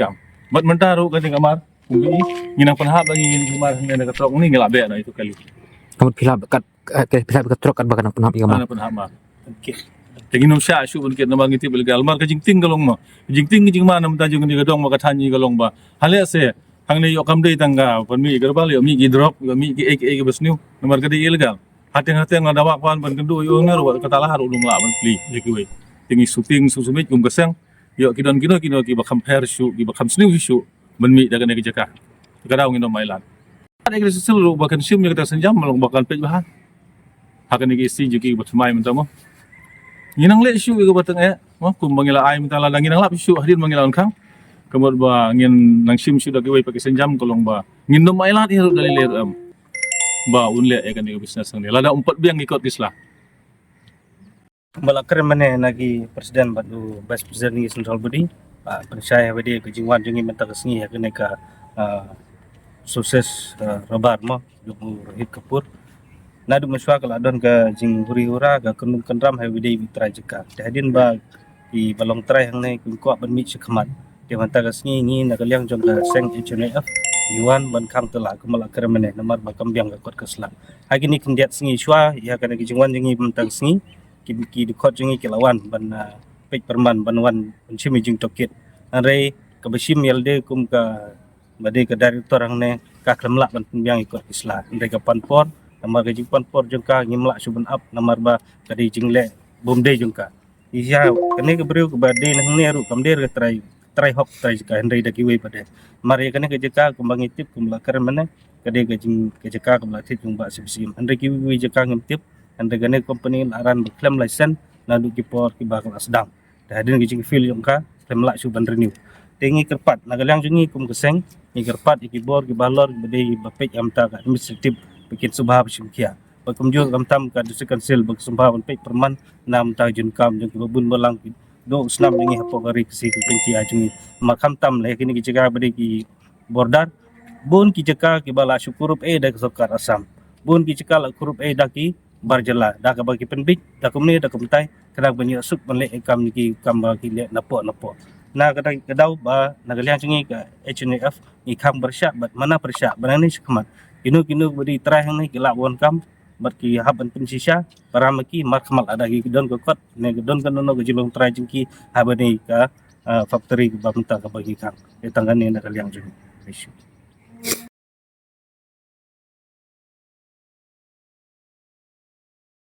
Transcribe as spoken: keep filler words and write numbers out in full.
kam. Bad mynta ruh ka ding amar kumbi ngi nang pynhap lagi ngi mar ne ka trok ni ngi la beh na itu kali. Ka mut phi la kat, eh, phi la ka trok kat ba ka nang pynhap ïa ka mar. Ana pynhap mar. Te ngi nym shah shuh ban kit namar ngi tip ïa ka mar ka jingtieng ka long ma. Jingtieng ka jingma namar ta jong ngi ka dong ma ka than ngi ka long ba. Hale se hangne ïoh kam dei tang ka ban mih ka herbal ïoh mih ki drok ïoh mih ki ei ki ei ki ba sniew namar ka dei illegal. Hateng hateng la dawa kwan ban kynduh ïoh ngar wat ka tala haru nym lah ban pli ïa kiwei. Te ngi shooting su sumit kum ka seng ïoh ki don kino kino ki ba kham pher shuh ki ba kham sniew shuh ban mih da kane ka jaka. Ka daw ngi nym ai lad. Ka dei ka sisil ruh ba kan shim ïa kata senjam long ba kan peit ba ha. Ha kane ka isi ju ki ba thymmai mynta mo. Ngi nang leh shuh ïa ka ba teng eh mo kum ba ngi la ai mynta la ngi nang lap shuh hadien ba ngi la wan khang. Ka mut ba ngin nang shim shuh da kiwei pat ki senjam ka long ba ngin nym ai lad ïa ruh da lei lei ruh em. Ba un leh ïa kane ka business hangne lada um pat biang ki kot ki sla. Ba la kren mynne na ki president bad u vice president ki central body ba pynshai ha ba dei ka jingwan jong ngi mynta ka sngi ha kane ka, ah, success, ah, rabar mo jong u Rohit Kapoor. Naduh mynshuwa ka la don ka jinghuri hura ka kynrum kynram ha ba dei u trai jaka. Te hadien ba ki ba long trai hangne ki kwah ban mih sha khmat. Te mynta ka sngi ngi na ka liang jong ka seng H N A F ngi wan ban khang tela kumba la kren mynne namar ba kam biang ka kot ka sla. Ha kine khyndiat sngi shuwa ïa kane ka jingwan jong ngi mynta ka sngi ki, ki dkhot jong ngi ki la wan ban, ah, peit pyrman ban wan ban shim ïa jingtohkit. Hynrei kaba shim ïa lade kum ka ba dei ka director hangne ka khlem lah ban pynbiang ïa kot ki sla. Hynrei ka pan por namar ka jingpan por jong ka ngim lah shuh ban ap namar ba ka dei jingleh bym dei jong ka. Ïa kane ka briew kaba dei na hangne ruh kam dei ka trai, trai hok trai jaka, hynrei da kiwei pat de. Mar ïa kane ka jaka kumba ngi tip kumba la kren mynne, ka dei ka jing, ka jaka kaba la thied jong Bah C P C M. Hynrei kiwei jaka ngim tip, hynrei kane ka company la ran ba khlem license naduh ki por kiba ka la sdang. Te hadien ka jingfeel jong ka khlem lah shuh ban renew. Te ngi kyrpad na ka liang jong ngi kum ka seng, ngi kyrpad ïa ki bor kiba halor kiba dei ba peit ïa mynta ka administrative ba kin sngewbha ba shim khia. Ba kumjuh khamtam ka District Council ba ka sngewbha ban peit pyrman na mynta ka jingkam jong kiba bun balang ki doh snam jong ngi hapoh ka ri Khasi ka jingkhia jong ngi. Mar khamtam leh kine ki jaka ba dei ki border, bun ki jaka kiba la shu kurup eh da ka sorkar Assam. Bun ki jaka la kurup eh da ki bar jylla, da kaba ki pynbit da kumne da kumtai, khnang ban ïoh suk ban leh ïa kam ki kam ba ki leh napoh napoh. Na ka dei ka daw ba na ka liang jong ngi ka H N A F ngi khang pyrshah bad mana pyrshah ba nangne shakhmat kino kino ba dei trai hangne ki lah wan kam bad ki hap ban pynshisha, para ma ki mar khmat lada ki don ka kot ne ka don ka nono ka jinglong trai jong ki ha ba dei ka, ah, factory kaba mynta kaba ngi khang. Ïa tang kane na ka liang jong ngi.